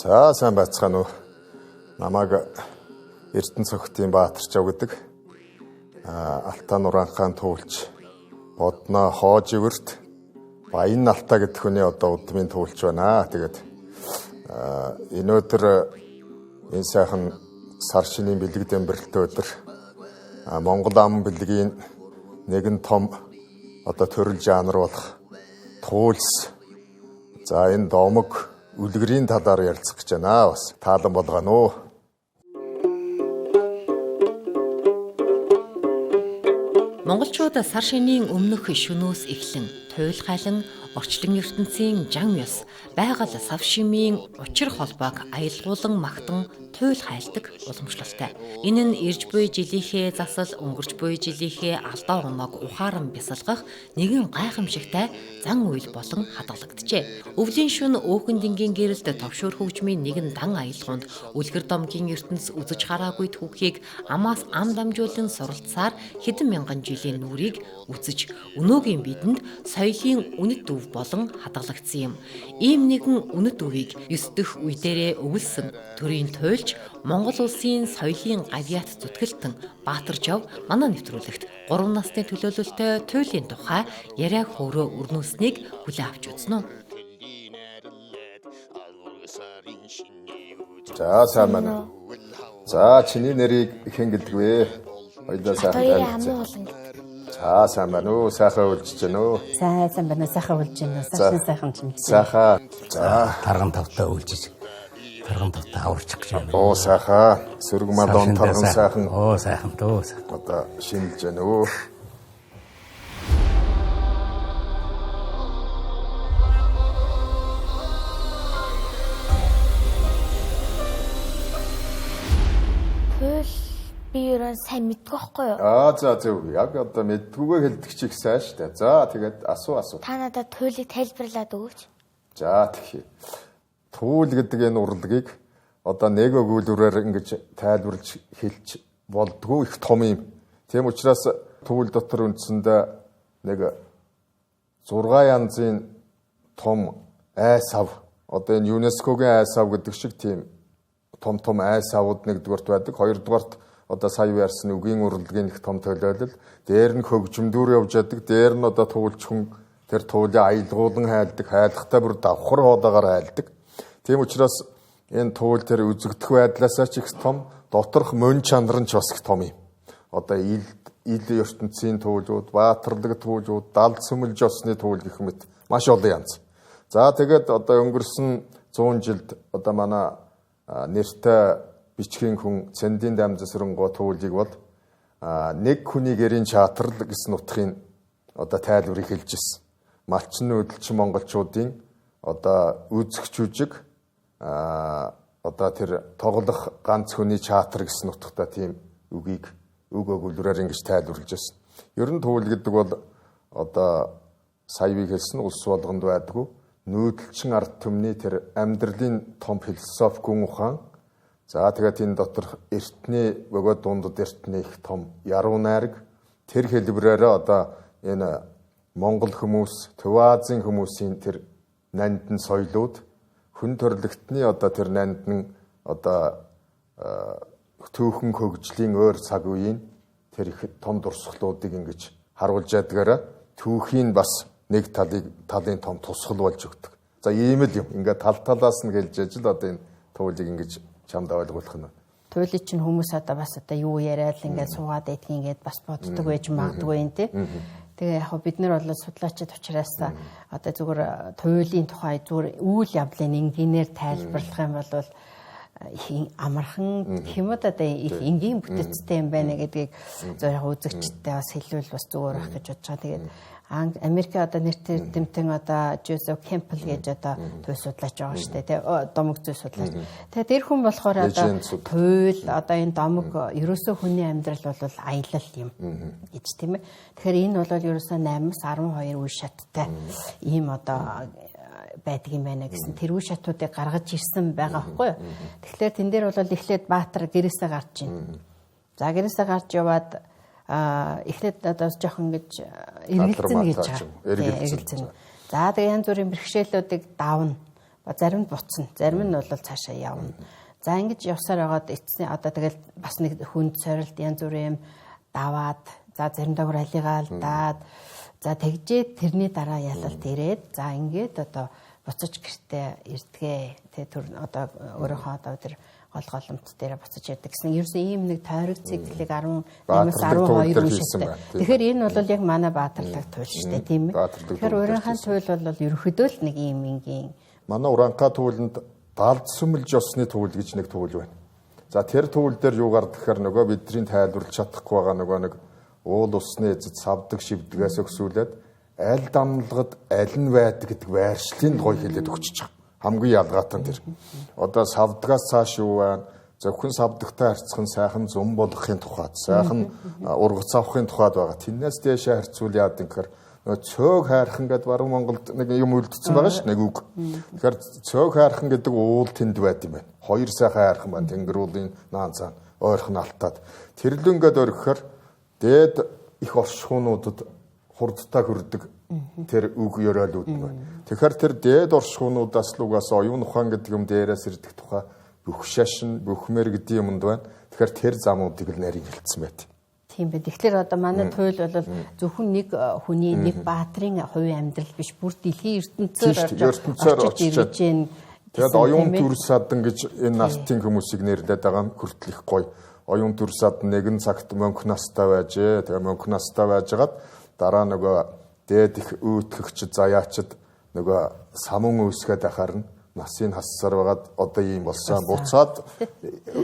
За сайн байцгаана уу. Намайг Эрдэнэ цогтын Баатарчав гэдэг. Алтан Нуранхаан туулч Бодноо Хоож ивэрт Баян Алтаа гэдэг хүний одоо удмын туулч байна. Тэгээд энэ өдөр энэ сайхан сар шинийн бэлэг дэмбэрэлтэй өдөр Монгол ам бэлгийн нэгэн том одоо төрөл жанр болох туулс. За энэ домог үлгэрийн талаар ярилцах гэж байна. Бас таалан болгоно уу. Монголчууд сар шинийн өмнөх шөнөөс эхлэн туйл хайлан орчлон ертөнцийн жан ёс, байгаль сав шимийн учир холбоог аялгуулан магтан туйл хайлдаг уламжлалтай. Энэ нь ирж буй жилийнхээ засал, өнгөрч буй жилийнхээ алдаа оноог ухаан бясалгах нэгэн гайхамшигтай зан үйл болон хадгалагджээ. Өвлийн шөнө өөхөн дингийн гэрэлд товшуур хөгжмийн нэгэн дан аялгуунд үлгэр домгийн ертөнц үзэж хараагүй түүхийг амаас ам дамжуулан суралцсаар хэдэн мянган жилийн нүрийг үзэж өнөөгийн бидэнд соёлын үнэт төв болон хадгалагдсан юм. Ийм нэгэн үнэт төвийг 9 дэх үе дээрээ өвлсөн төрийн туйлч Монгол улсын соёлын гавьяат зүтгэлтэн Баатаржав манай нэвтрүүлэгт 3 насны төлөөлөлтэй туйлын тухай яриа хөөрөө өрнүүлснийг хүлээн авч үзнэ үү. За сайн байна. За чиний нэрийг хэн гэдэг вэ? Хоёулаа сайхан танилцъя. За сайн байна уу? Сайхан уулзж байна уу? Сайн байна уу? Сайхан уулзж байна уу? Сайхан сайхан чимээ. Сайхан. За тарган тавтай уулзж тарган тавтай аварчих гэж байна. Оо сайхан. Сөрөг мадон тарган сайхан. Оо сайхан дөө. Одоо шинэлж байна уу? Туйл би ерөн сайн мэдгүй байхгүй юу? Аа за зөв. Яг одоо мэдгүйгээ хэлдэг чих сайн шүү дээ. За тэгээд асуу. Та надад туйлыг тайлбарлаад өгөөч. За тэгье. Туйл гэдэг энэ урлагийг одоо нэг өгүүлбэрээр ингэж тайлбарлаж хэлж болдгоо их том юм. Тийм учраас туйл дотор үндсэндээ нэг 6 янзын том айс ав. Одоо энэ ЮНЕСКО-гийн айс ав гэдэг шиг тийм том том айс авууд нэгдүгээрт байдаг. Хоёрдугаарт одоо сая ярьсан үгийн урлагийн их том төлөөлөл, дээр нь хөгжмөдөр явж яадаг, дээр нь одоо туулч хүн тэр туулыг аялгуулан хайлдаг, хайлахтаа бүр давхар хоолоогоор хайлдаг. Тийм учраас энэ туул тэр үзэгдэх байдлаасаа ч их том, доторх мөн чанар нь ч бас их том юм. Одоо ил ертөнцийн туулууд, баатарлаг туулууд, далд сүмэлж осны туул гэх мэт маш олон янз. За тэгээд одоо өнгөрсөн 100 жилд одоо манай нэртэй бичгийн хүн Цэндийн дамжсрангоо туулыг бол нэг хүний гэрийн чатарл гэсэн утгын одоо тайлбарыг хэлж ирсэн. Малчин нүүдэлчин монголчуудын одоо үзэх жүжиг одоо тэр тоглох ганц хүний чатар гэсэн утгатай тийм үгийг үг өгүүлбэрээр ингэж тайлбарлаж ирсэн. Ер нь туул гэдэг бол одоо сая би хэлсэн улс болгонд байдгүй нүүдэлчин ард түмний тэр амьдралын том философи гүн ухаан. За тэгээд энэ дотор эртний бөгөөд дундад эртний их том яруу найраг тэр хэлбэрээр одоо энэ Монгол хүмүүс, Төв Азийн хүмүүсийн тэр нандин соёлууд, хүн төрлөختний одоо тэр нандин одоо түүхэн хөгжлийн өөр цаг үеийн тэр их том дурсгалуудыг ингэж харуулж ядгаараа түүхийн бас нэг талын том тусгал болж өгдөг. За ийм л юм. Ингээд тал талаас нь хэлж яж л одоо энэ туйлыг ингэж чамд ойлгуулах нь. Туйлыг чинь хүмүүс одоо бас одоо юу яриад л ингээд суугаад байдгийг ингээд бас боддог байж магадгүй юм тий. Тэгээ яг бид нар бол судлаачид учраас одоо зүгээр туйлын тухай зүгээр үйл явдлын энгийнээр тайлбарлах юм бол их амархан гэх юм уу одоо их энгийн бүтэцтэй юм байна гэдгийг зөв яг үзэгчдээ бас хэлвэл бас зүгээр байх гэж бодож байгаа. Тэгээд Америк одоо нэртэй эрдэмтэн одоо Жозеф Кемпл гэж одоо туйл судлаач байгаа шүү дээ тий, домог зүй судлаач. Тэгээд тэр хүн болохоор одоо туйл одоо энэ домог ерөөсөө хүний амьдрал бол аялал юм гэж тийм ээ. Тэгэхээр энэ бол ерөөсөө 8-аас 12 үе шаттай ийм одоо байдаг юм байна гэсэн тэр үе шатуудыг гаргаж ирсэн байгаа байхгүй юу. Тэгэхээр тэн дээр бол эхлээд Баатар гэрээсээ гарч байна. За гэрээсээ гарч яваад эхлээд одоо жоохон ингэж эргэлзэн гэж байгаа. Эргэлзэн. За тэгээ янз бүрийн бэрхшээлүүдийг давна. Зарим нь буцна, зарим нь бол цаашаа явна. За ингэж явсаар байгаад эцсийн одоо тэгэл бас нэг хүнд сорилт янз бүрийн юм даваад, за заримдаа бүр алигаа алдаад, за тэгжээд тэрний дараа ялалт ирээд, за ингээд одоо буцаж гэртээ ирдгээ. Тэ төр одоо өөрийнхөө одоо тэр гол голомт дээр буцаж ирдэг гэсэн. Ерөөсөн ийм нэг тойрог циклийг 18-аас 12 уншигтай. Тэгэхээр энэ бол яг манай баатарлаг туйл шүү дээ, тийм ээ. Тэгэхээр уранхай туйл бол ерөнхийдөө л нэг ийм энгийн. Манай уранхай туйланд далд сүмэлж ёсны туйл гэж нэг туйл байна. За тэр туйл дээр юу гардаг гэхээр нөгөө бидний тайлбарлаж чадахгүй байгаа нөгөө нэг уул усны эзэд савдаг шивдгээс өксүүлээд аль дамлагад аль нь байдаг гэдэг байршлын гой хэлээд өгчөж байгаа. Хамгийн ялгаатай нь тэр. Одоо савдгаас цааш юу байна? Зөвхөн савдагтай харьцах нь сайхан зум болгохын тухайд, сайхан ургац авахын тухайд байгаа. Тэрнээс дээшээ харьцуул яадаг гэхээр нөгөө цөөг хайрхан гэдээ баруун Монголд нэг юм үлдсэн байгаа ш, нэг үг. Тэгэхээр цөөг хайрхан гэдэг уул тэнд байд юм байна. Хоёр сайхан хайрхан байна. Тэнгэр уулын наан цаана ойрхон алтаад. Тэрлэн гээд орхихоор дээд их оршихуунуудад хурдтай хөрдөг тэр үг ёроолууд нь байна. Тэгэхээр тэр дээд оршихуунуудаас л угаасаа оюун ухаан гэдэг юм дээрээс ирдэг тухай бүх шашин, бүх мэр гэдэг юмд байна. Тэгэхээр тэр замуудыг л нарийн хэлсэн байт. Тийм байх. Тэгэхээр одоо манай туйл бол зөвхөн нэг хүний, нэг баатрын хувийн амьдрал биш, бүр дэлхийн ертөнцөөр очиж ирж байна. Тэгээд оюун дүр садан гэж энэ нартын хүмүүсийг нэрлэдэг байгаа нь хүртэл их гоё. Оюун дүр садан нэгэн цагт мөнх настай байжээ. Тэгээ мөнх настай байжгаад дараа нөгөө дээд их өөтгөгч заяачд нөгөө самун үүсгээд ахаар нь насыг хассаар байгаад одоо ийм болсон. Буцаад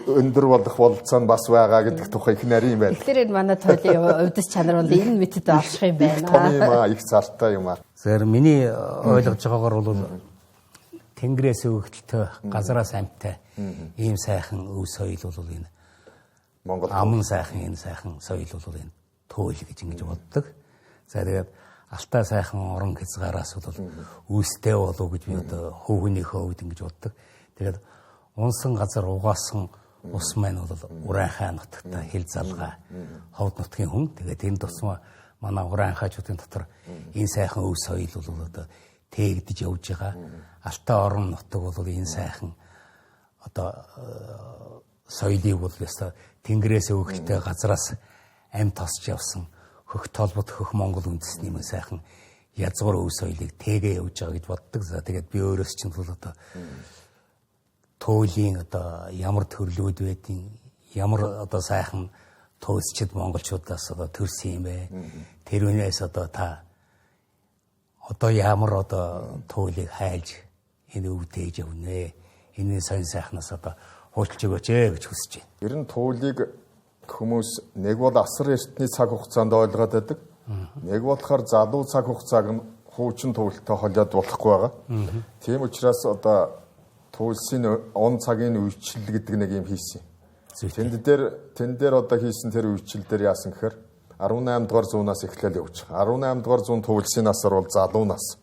өндөр болох болцоо нь бас байгаа гэдэг тухай их нарийн байна. Тэгэхээр энэ манай туйлын өвдөс чанар бол энэ мэтэд орших юм байна. Том юм аа, их зартай юм аа. Тэгэхээр миний ойлгож байгаагаар бол Тэнгэрээс өгөгдөлтэй, газараас амьтай ийм сайхан өв соёл бол энэ Монгол аман сайхан энэ сайхан соёл бол энэ туйл гэж ингэж боддог. За тэгээд алтай сайхан орон хязгаараас бол үүстэй болов гэж би одоо хүүхнийхөө үед ингэж боддог. Тэгээд унсан газар угаасан ус маань бол Ураанхай нутагта хил залгаа ховд нутгийн хүн. Тэгээд энэ тусмаа манай ураанхайчуудын дотор энэ сайхан өв соёл бол одоо тээгдэж явж байгаа. Алтай орон нутаг бол энэ сайхан одоо соёлыг бол ёстой Тэнгэрээс өгөлтэй газраас амь тосч явсан хөх толбод хөх Монгол үндэсний мөн сайхан язгуур өв соёлыг тэгээ явж байгаа гэж боддог. За тэгээд би өөрөөс чинь бол одоо туйлын одоо ямар төрлүүд байдیں، ямар одоо сайхан туйлсчид монголчуудаас одоо төрсөн юм бэ? Тэр үнээс одоо та одоо ямар одоо туйлыг хайлж энэ өв тээж явна вэ? Энэ сонь сайхнаас одоо хуучилж өгөөч ээ гэж хүсэж байна. Ер нь туйлыг хүмүүс нэг бол асар эртний цаг хугацаанд ойлгоод байдаг. Нэг болохоор залуу цаг хугацааг нь хуучин туйлтай холиод болохгүй байгаа. Тийм учраас одоо туйлсын он цагийн үечлэл гэдэг нэг юм хийсэн. Тэн дээр одоо хийсэн тэр үечлэл дээр яасан гэхээр 18 дугаар зуунаас эхлээл явж байгаа. 18 дугаар зуун туйлсын насар бол залуу нас.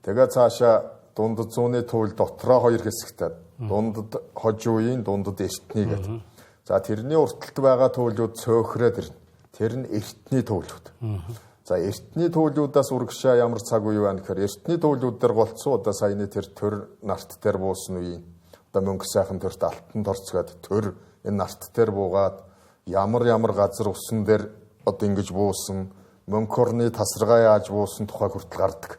Тэгээ цаашаа дунд зууны туйл дотроо хоёр хэсэгтэй. Дундад хож үеийн, дундад эртний гэдэг. За тэрний урталт байгаа туйлууд цөөхрөөд ирнэ. Тэр нь эртний туйлууд. За эртний туйлуудаас урагшаа ямар цаг үе байна гэхээр эртний туйлууд дээр голцсон одоо саяны тэр төр нарт дээр буусан үеийн одоо мөнгө сайхан төрт алтан торцгоод төр энэ нарт дээр буугаад ямар газар усан дээр одоо ингэж буусан мөнгө орны тасаргаа яаж буусан тухай хүртэл гардаг.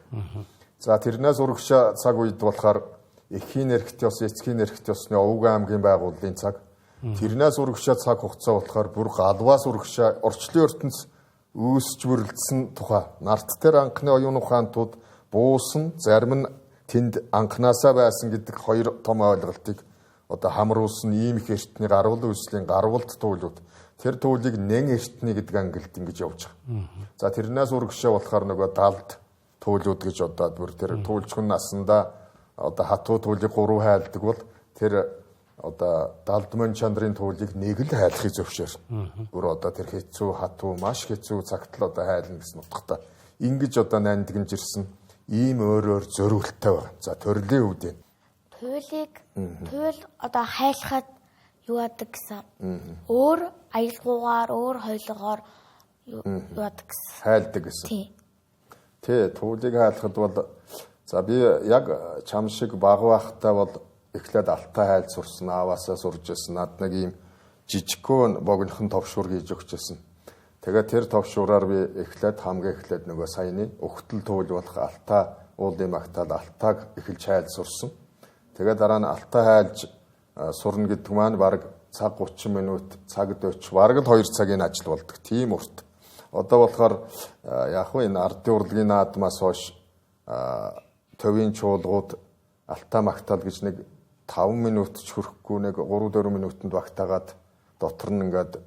За тэрнээс урагшаа цаг үед болохоор эхийн эрхт ёс, эцгийн эрхт ёсны Овг аймгийн байгууллын цаг. Тэрнээс урагшаа цаг хугацаа болохоор бүр галваас урагшаа орчлон ертөнц үүсч бүрлдсэн тухай. Нарт дээр анхны оюун ухаантууд буусан, зарим нь тэнд анхнаасаа байсан гэдэг хоёр том ойлголтыг одоо хамруулсан ийм их эртний гарвал үүслийн гарвалт туйлууд. Тэр туйлыг нэн эртний гэдэг ангилд ингэж явж байгаа. За тэрнээс урагшаа болохоор нөгөө далд туйлууд гэж одоо бүр тэр туйлчгүй насандаа одоо хатуу туйлыг 3 хайлдаг бол тэр одоо далд мөн чандрын туйлыг нэг л хайлахыг зөвшөөрнө. Бүр одоо тэр хэцүү хатуу маш хэцүү цагт л одоо хайлна гэсэн утгатай. Ингэж одоо нандинжирсэн ийм өөр өөр зөрүүлттэй байна. За төрлийн хувьд энэ. Туйлыг туйл одоо хайлахад юу яадаг гэсэн. Өөр аялгуугаар, өөр хойлогоор юу яадаг гэсэн. Хайлдаг гэсэн. Тий. Туулыг хайлахад бол За би яг чам шиг баг байхдаа бол эхлээд алтай хайл сурсан, ааваасаа сурж байсан. Над нэг ийм жижигхэн богинохон товшуур хийж өгчээсэн. Тэгээд тэр товшуураар би эхлээд хамгийн эхлээд нөгөө саяны өгтөл туул болох алтай уулын магтаал алтайг эхэлж хайл сурсан. Тэгээд дараа нь алтай хайлж сурна гэдэг маань бараг цаг 30 минут, цаг 40, бараг л 2 цагийн ажил болдог. Тийм урт. Одоо болохоор яг хөө энэ ардын урлагийн наадмаас хойш төвийн чуулгууд алтай магтаал гэж нэг 5 минут ч хүрэхгүй нэг 3-4 минутанд багтаагаад дотор нь ингээд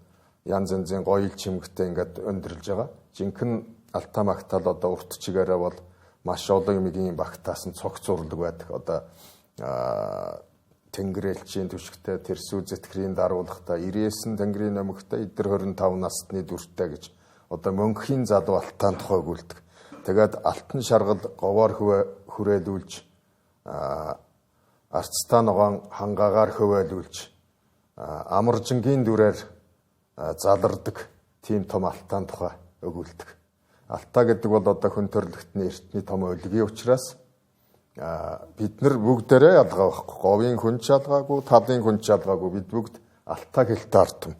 янз янзын гоё чимэгтэй ингээд өндөрлж байгаа. Жинхэнэ алтай магтаал одоо урт чигээрээ бол маш олон юмгийн багтаасан цогц урлаг байдаг. Одоо Тэнгэрэлчийн түшигтэй, тэрсүү зэтгэрийн даруулгатай, 99 тэнгэрийн нөмөгтэй, эдэр 25 насны дүртэй гэж одоо мөнхийн залуу алтаан тухай өгүүлдэг. Тэгээд алтан шаргал говоор хүрээлүүлж, арцтай ногоон хангаагаар хөвөөлүүлж, амаржингийн дүрээр залардаг тийм том алтаан тухай өгүүлдэг. Алтаа гэдэг бол одоо хүн төрөлхтний эртний том өлгийн учраас бид нар бүгдээрээ ялгаа байхгүй. Говийн хүн ч ялгаагүй, талын хүн ч ялгаагүй. Бид бүгд алтаа хэлтэй артам.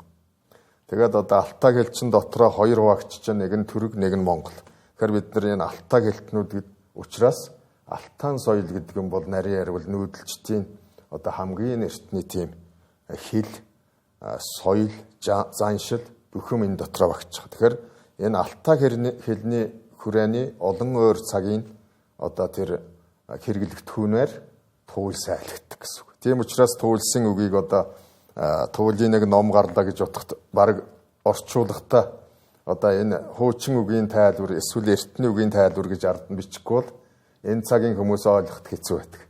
Тэгээд одоо алтаа хэл чин дотроо хоёр хуваагч чинь нэг нь түрэг, нэг нь монгол. Тэгэхээр бид нар энэ алтаа хэлтнүүд учраас алтаан соёл гэдэг нь бол нарийн ярил нүүдэлчдийн одоо хамгийн эртний тийм хэл, соёл, заншил бүх юм энэ дотроо багтчих. Тэгэхээр энэ алтаа хэлний хүрээний олон өөр цагийн одоо тэр хэрэглэгдэхүүнээр туйлс айлгдаг гэсэн үг. Тийм учраас туйлсын үгийг одоо туйлын нэг ном гарлаа гэж утгад бараг орчуулгатай одоо энэ хуучин үгийн тайлбар эсвэл эртний үгийн тайлбар гэж ард нь бичихгүй бол энэ цагийн хүмүүс ойлгоход хэцүү байдаг.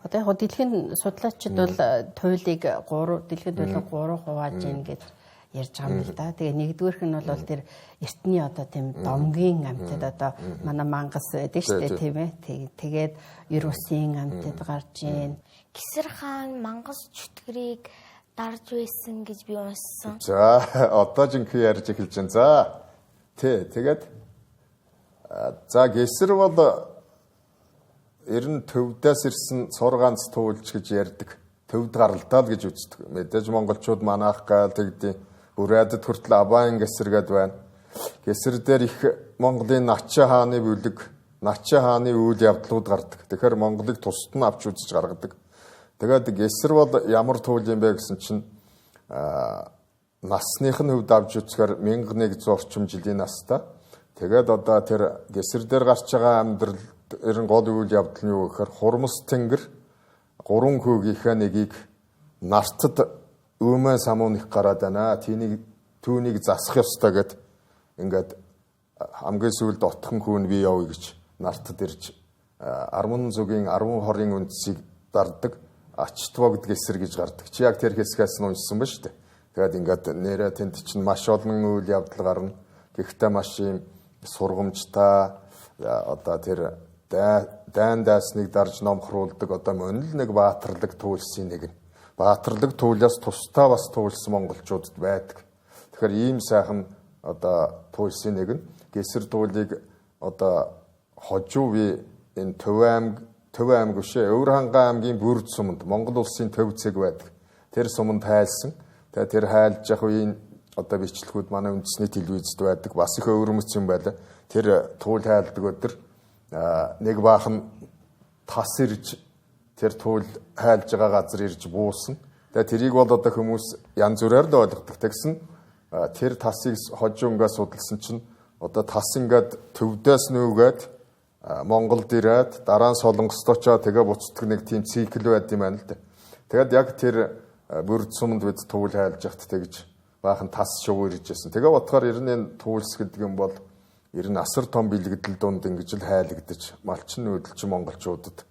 Одоо яг дэлхийн судлаачид бол туйлыг 3 дэлхийн туйлыг 3 хувааж ийн гэж ярьж байгаа юм л да. Тэгээ нэгдүгээрх нь бол тэр эртний одоо тийм домгийн амьтад одоо манай мангас байдаг шүү дээ, тийм ээ. Тэгээд ер усын амьтад гарч ийн. Гисэр хаан мангас чөтгөрийг дарж байсан гэж би уншсан. За одоо жинхэнэ ярьж эхэлж байна. За тий, тэгээд за гисэр бол ер нь төвдөөс ирсэн цор ганц туулж гэж ярьдаг. Төвд гаралдаа л гэж үздэг. Мэдээж монголчууд манайх гаал тэгдий. Бүрээдэд хүртэл Абайн гисэр гэд байна. Гисэр дээр их Монголын Начи хааны бүлэг, Начи хааны үйл явдлууд гардаг. Тэгэхээр Монголыг тусад нь авч үзэж гаргадаг. Тэгээд гисэр бол ямар туул юм бэ гэсэн чинь насных нь хувьд авч үзэхээр 1100 орчим жилийн настай. Тэгээд одоо тэр гисэр дээр гарч байгаа амьдрал ер нь гол үйл явдал нь юу гэхээр Хурмас тэнгэр гурван хүүгийнхээ нэгийг нартад Өөмөө самуун их гараад байна. Түүнийг засах ёстой гэд ингээд хамгийн сүүлд отхон хүүн би явъя гэж нартад ирж 10 зүгийн 10 хорын үндсийг дардаг Ачтво гэдэг эсэр гэж гардаг. Чи яг тэр хэсгээс нь уншсан ба шүү дээ. Тэгээд ингээд нэрээ тэнд чинь маш олон үйл явдал гарна. Гэхдээ маш юм сургамжтай одоо тэр дайн дайсныг дарж номхруулдаг одоо мөн л нэг баатарлаг туйлсын нэг нь. Баатарлаг туйлаас тусдаа бас туйлсан монголчуудад байдаг. Тэгэхээр ийм сайхан одоо туйлсын нэг нь гисэр туйлыг одоо хожуу би энэ Төв аймаг биш ээ, Өвөр хангай аймгийн Бүрд суманд Монгол улсын төв цэг байдаг. Тэр суманд хайлсан. Тэгээ тэр хайлж явах үеийн одоо бичлэгүүд манай үндэсний телевизэд байдаг. Бас их өвөрмөц юм байлаа. Тэр туул хайлдаг өдөр нэг баахан тас ирж тэр туул хайлж байгаа газар ирж буусан. Тэгээ тэрийг бол одоо хүмүүс янз бүрээр л ойлгодог. Тэгсэн тэр тасыг хожуу ингээд судалсан чинь одоо тас ингээд төвдөөс нүүгээд Монголд ирээд дараа нь Солонгост очоо тэгээ буцдаг нэг тийм цикл байд юм байна л да. Тэгээд яг тэр Бүрд суманд бид туул хайлж яхад тэгж баахан тас шувуу ирж байсан. Тэгээ бодохоор ер нь энэ туулс гэдэг юм бол ер нь асар том бэлгэдэл дунд ингэж л хайлагдаж малчин нүүдэлчин монголчуудад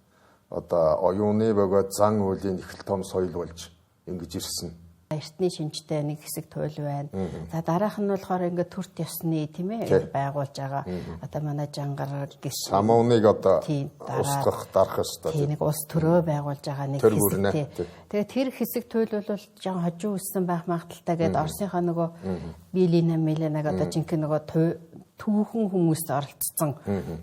одоо оюуны бөгөөд зан үйлийн их л том соёл болж ингэж ирсэн. Эртний шинжтэй нэг хэсэг туйл байна. За дараах нь болохоор ингээд төрт ёсны тийм ээ байгуулж байгаа. Одоо манай Жангар гис самууныг одоо устгах дарах ёстой. Тийм нэг улс төрөө байгуулж байгаа нэг хэсэг. Тэгээ тэр хэсэг туйл бол жан хожуу өссөн байх магадaltaй гээд Оросынхаа нөгөө Билина Миленаг одоо жинхэнэ нөгөө түүхэн хүмүүст оролцсон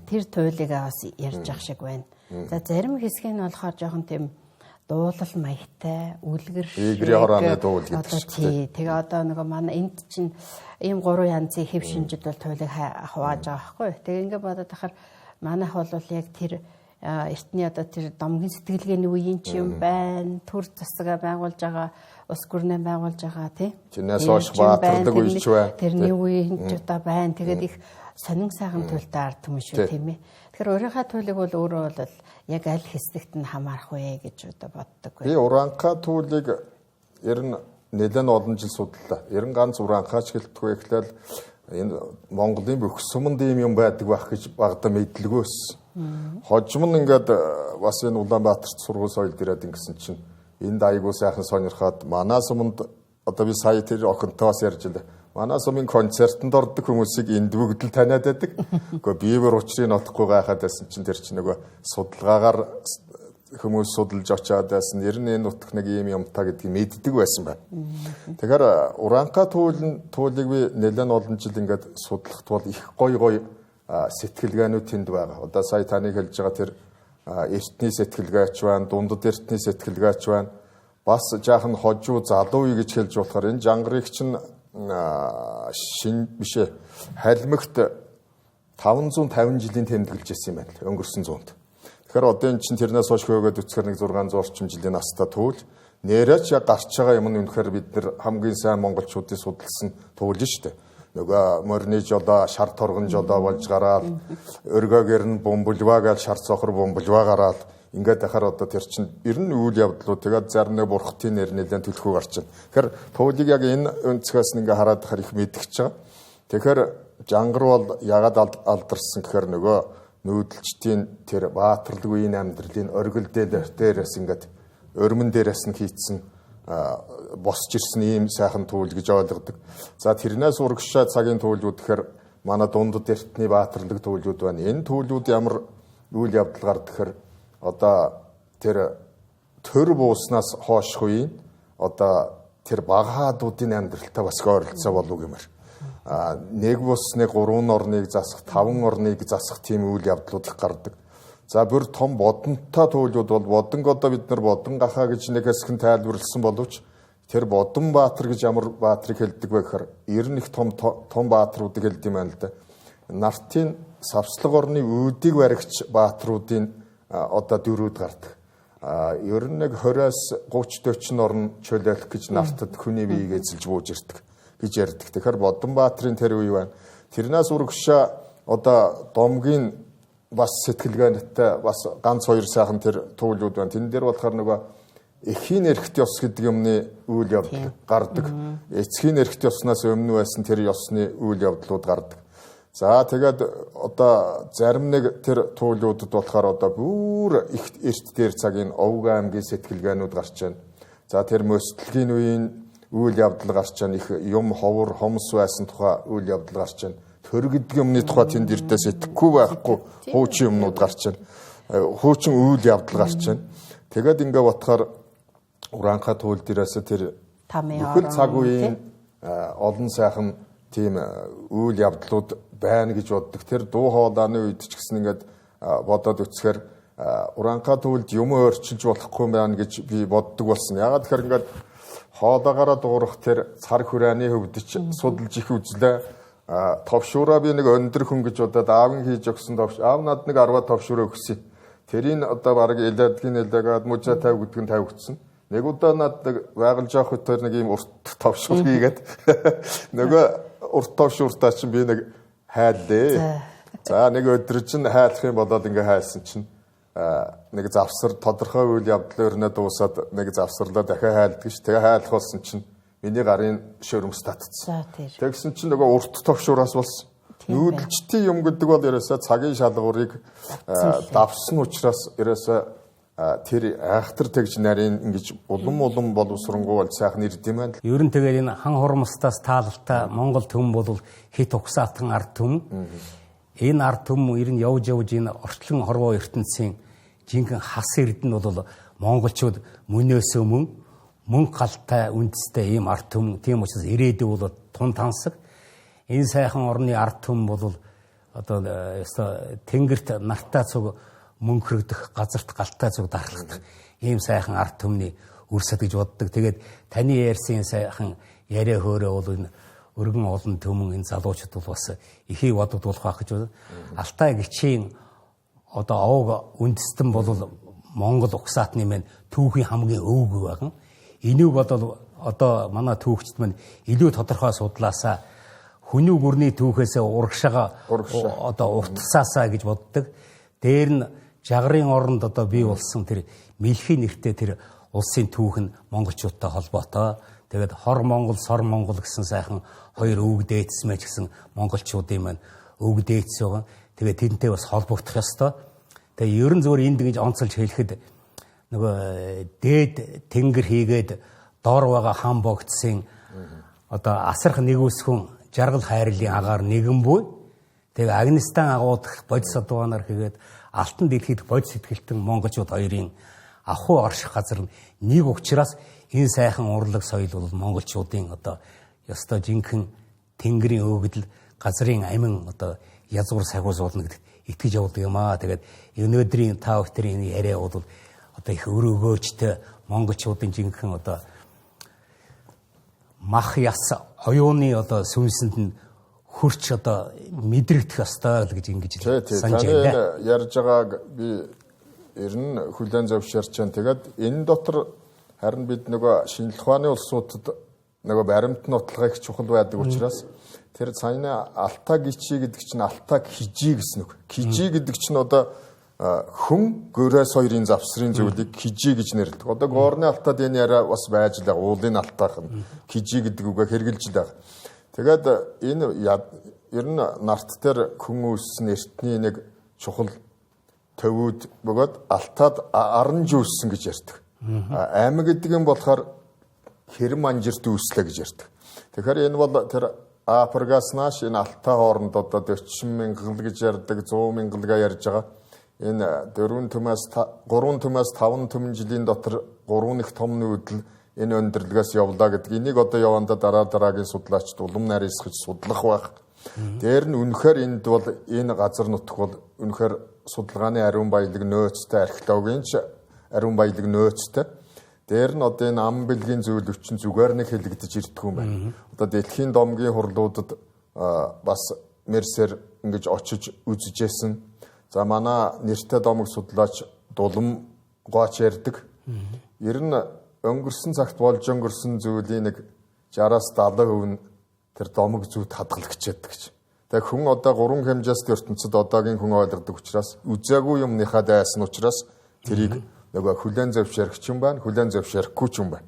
тэр туйлыг бас ярьж ах шиг байна. За зарим хэсэг нь болохоор жоохон тийм дуулал маягтай, үлгэр шиг Игрийн хорааны дуул гэдэг шиг. Тий. Тэгээ одоо нөгөө манай энд чинь ийм гурван янзын хэв шинжид бол туйлыг хувааж байгаа байхгүй юу. Тэгээ ингээ бодоод ахаар манайх бол яг тэр эртний одоо тэр домгийн сэтгэлгээний үеийн ч юм байна. Төр засгаа байгуулж байгаа, улс гүрнээ байгуулж байгаа тий. Тэрнээс хойш баатарлаг үеч бай. Тэрний үеийн ч одоо байна. Тэгээд их сонин сайхан туйлтай ард түмэн шүү тийм ээ. Тэгэхээр өөрийнхөө туйлыг бол өөрөө бол яг аль хэсэгт нь хамаарах вэ гэж одоо боддог. Би уранхай туйлыг ер нь нэлээд олон жил судлаа. Ер нь ганц уранхайч гэлтгүй эхлээл энэ Монголын бүх суманд ийм юм байдаг байх гэж багада мэдлгүй өссөн. Хожим нь ингээд бас энэ Улаанбаатарт сургууль соёлд ирээд ингэсэн чинь энд айгуу сайхан сонирхоод манай суманд одоо би сая тэр охинтой бас ярьж байлаа. Манай сумын концертанд ордог хүмүүсийг энд бүгд л таниад байдаг. Гэхдээ би бүр учрыг олохгүй гайхаад байсан чинь тэр чинь нөгөө судалгаагаар хүмүүс судалж очиад байсан. Ер нь энэ нутг нэг ийм юмтай гэдгийг мэддэг байсан байна. Тэгэхээр уранхай туйлыг би нэлээд олон жил ингээд судлахт бол их гой гой сэтгэлгээнүүд тэнд байгаа. Одоо сая таны хэлж байгаа тэр эртний сэтгэлгээч байна, дундад эртний сэтгэлгээч байна. Бас жаахан хожуу залуу үе гэж хэлж болохоор энэ жангарыг чинь шин биш халимагт 550 жилийн тэмдэглэж ирсэн юм байна л өнгөрсөн зуунд. Тэгэхээр одоо эн чинь тэрнээс хойш хөөгөөд үцхээр нэг 600 орчим жилийн настай туул нэрээч яг гарч байгаа юм нь үнэхээр бид нар хамгийн сайн монголчуудын судалсан туул шүү дээ. Нөгөө морины жолоо, шар торгон жолоо болж гараал, өргөөгөр нь бумбулва гэж шар цохор бумбулва гараал ингээд ахаар одоо тэр чинь ер нь үйл явдлууд тэгээд зарим нэг бурхтын нэр нэлээд төлхөө гарч байна. Тэгэхээр туйлыг яг энэ өнцгөөс нь ингээ хараад ахаар их мэдгэж байгаа. Тэгэхээр жангар бол ягаад алдарсан гэхээр нөгөө нүүдэлчдийн тэр баатарлаг үеийн амьдралын оргил дээрээс ингээд өрмөн дээрээс нь хийцэн босч ирсэн ийм сайхан туул гэж ойлгодог. За тэрнээс урагшаа цагийн туулууд гэхээр манай дундад эртний баатарлаг туулууд байна. Энэ туулууд ямар үйл явдал гардаг гэхээр одоо тэр төр бууснаас хойшх үеийн одоо тэр багаадуудын амьдралтай бас ойролцоо болов гэмээр. Нэг бус нэг 3 орныг засах, 5 орныг засах тийм үйл явдлууд их гардаг. За бүр том бодонтой туйлууд бол бодонг одоо бид нар бодон гахаа гэж нэг хэсэг нь тайлбарласан боловч тэр Бодон Баатар гэж ямар баатрыг хэлдэг вэ гэхээр ер нь их том том баатруудыг хэлдэг юм байна л да. Нартын савслаг орны үүдийг баригч баатруудын одоо дөрүүд гардаг. Ер нь нэг 20-оос 30 40 орн чөлөөлөх гэж нартад хүний биеийг эзэлж бууж ирдэг гэж ярьдаг. Тэгэхээр Бодон Баатрын тэр үе байна. Тэрнээс урагшаа одоо домгийн бас сэтгэлгээнтэй бас ганц хоёр сайхан тэр туулууд байна. Тэн дээр болохоор нөгөө эхийн эрхт ёс гэдэг юмны үйл явдал гардаг. Эцгийн эрхт ёснаас өмнө байсан тэр ёсны үйл явдлууд гардаг. За тэгээд одоо зарим нэг тэр туулуудад болохоор одоо бүр их эрт дээр цагийн Овг аймгийн сэтгэлгээнүүд гарч байна. За тэр мөстлөгийн үеийн үйл явдал гарч байна. Их юм ховор хомс байсан тухай үйл явдал гарч байна. Төр гэдэг юмны тухай тэнд эрдээ сэтгэхгүй байхгүй хуучин юмнууд гарч байна. Хуучин үйл явдал гарч байна. Тэгээд ингээ бодохоор уранхай туул дээрээс тэр бүхэл цаг үеийн олон сайхан тийм үйл явдлууд байна гэж боддог. Тэр дуу хоолойны үед ч гэсэн ингээд бодоод үцхээр уранхай туйлд юм өөрчилж болохгүй байна гэж би боддог болсон. Ягаад тэгэхээр ингээд хоолоогоороо дуурах тэр цар хүрээний хөвдөж судалж их үзлээ. Товшуураа би нэг өндөр хүн гэж бодоод аав нь хийж өгсөн товш. Аав над нэг 10 товшуураа өгсөн. Тэрийг одоо бараг илээдгийн илээгээд мужаа 50 гэдэг нь тавигдсан. Нэг удаа над нэг байгаль жоох хөтөр нэг ийм урт товшуур хийгээд нөгөө урт товшууртаа чинь би нэг хайлээ. За нэг өдөр чинь хайлах юм болоод ингээ хайлсан чинь нэг завсар тодорхой үйл явдал өрнө дуусаад нэг завсарлаа дахиад хайлдаг ш. Тэгээ хайлах болсон чинь миний гарын шөрөмс татцсан. Тэгсэн чинь нөгөө урт товшуураас болсон. Нүүдэлчдийн юм гэдэг бол ерөөсөө цагийн шалгуурыг давсан учраас ерөөсөө тэр айхтар тэгж нарийн ингэж улам улам боловсронгуй бол сайхан ирд юм байна. Ер нь тэгээд энэ хан хурмстаас таалалтай Монгол төм бол хит угсаатан ард түмэн. Энэ ард түмэн ер нь явж явж энэ орчлон хорвоо ертөнцийн жинхэнэ хас эрдэнэ бол монголчууд мөнөөс өмнө мөнгө галтай үндэстэй ийм ард түмэн. Тийм учраас ирээдүй бол тун тансаг. Энэ сайхан орны ард түмэн бол одоо ёстой тэнгэрт нартай цуг мөнхөрөгдөх, газарт галтай цуг дархлагдах ийм сайхан ард түмний үр сад гэж боддог. Тэгээд таны ярьсан сайхан яриа хөөрөө бол энэ өргөн олон түмэн энэ залуучууд бол бас ихийг бодогдуулах байх гэж байна. Алтай гिचийн одоо овг үндэстэн бол Монгол угсаатны маань түүхийн хамгийн өвөг байгаа. Энийг бол одоо манай түүхчид маань илүү тодорхой судлаасаа хүнүү гүрний түүхээсээ урагшаага одоо уртсаасаа гэж боддог. Дээр нь жагрын оронд одоо бий болсон тэр мэлхий нэртэй тэр улсын түүх нь монголчуудтай холбоотой. Тэгээд хор Монгол, сор Монгол гэсэн сайхан хоёр өвөг дээдсмэ ч гэсэн монголчуудын маань өвөг дээдс байгаа. Тэгээд тэрнтэй бас холбогдох ёстой. Тэгээ ерөн зүгээр энд ингэж онцолж хэлэхэд нөгөө дээд тэнгэр хийгээд доор байгаа хан богдсын одоо асарх нэгүсхэн жаргал хайрлын агаар нэгэн буй. Тэгээ Агнистан агуудах бодис садванаар хийгээд алтан дэлхийд бодис сэтгэлтэн монголчууд хоёрын ахуй орших газар нь нэг учраас энэ сайхан урлаг соёл бол монголчуудын одоо ёстой жинхэнэ тэнгэрийн өөгдөл газрын амин одоо язгуур сахиус болно гэдэгт итгэж явдаг юм аа. Тэгээд өнөөдрийн та бүхний энэ яриа бол одоо их өрөөгөөчтэй монголчуудын жинхэнэ одоо мах яс оюуны одоо сүнсэнд нь хөрч одоо мэдрэгдэх ёстой л гэж ингэж санаж байна. Ярьж байгааг би ер нь хүлээн зөвшөөрч байна. Тэгээд энэ дотор харин бид нөгөө шинжлэх ухааны улсуудад нөгөө баримт нотолгоо их чухал байдаг учраас тэр саяны Алтай гिचи гэдэг чинь Алтай хижи гэсэн үг. Хижи гэдэг чинь одоо хүн гөрөөс хоёрын завсрын зүйлийг хижи гэж нэрлэдэг. Одоо горны алтаад энэ яриа бас байж л байгаа. Уулын алтаах нь хижи гэдэг үгээ хэрэгжилж л байгаа. Тэгээд энэ ер нь нарт дээр хүн үүссэн эртний нэг чухал төвүүд бөгөөд алтаад аранж үүссэн гэж ярьдаг. Аймаг гэдэг юм болохоор хэрэм манжирт үүслээ гэж ярьдаг. Тэгэхээр энэ бол тэр Африкаас нааш энэ алтай хооронд одоо 40 мянган гэж ярьдаг, 100 мянгалгаа ярьж байгаа. Энэ 4 төмөөс 3 төмөөс 5 төмөн жилийн дотор 3 их том нүүдэл энэ өндөрлөгөөс явлаа гэдэг. Энийг одоо явандаа дараа дараагийн судлаачид улам нарийсгаж судлах байх. Дээр нь үнэхээр энд бол энэ газар нутг бол үнэхээр судалгааны ариун баялаг нөөцтэй, археологийн ч ариун баялаг нөөцтэй. Дээр нь одоо энэ ам бэлгийн зүйл өчн зүгээр нэг хэлэгдэж ирдэггүй юм байна. Одоо дэлхийн домгийн хурлуудад бас мерсер ингэж очиж үзэжсэн. За манай нэртэй домог судлаач Дулам гооч ярьдаг. Ер нь өнгөрсөн цагт болж өнгөрсөн зүйлийн нэг 60-аас 70% нь тэр домог зүйд хадгалагдчихэдэг гэж. Тэгээ хүн одоо гурван хэмжээст ертөнцид одоогийн хүн ойлгодог учраас үзээгүй юмныхаа дайсан учраас тэрийг нөгөө хүлээн зөвшөөрөх юм байна, хүлээн зөвшөөрөхгүй ч юм байна.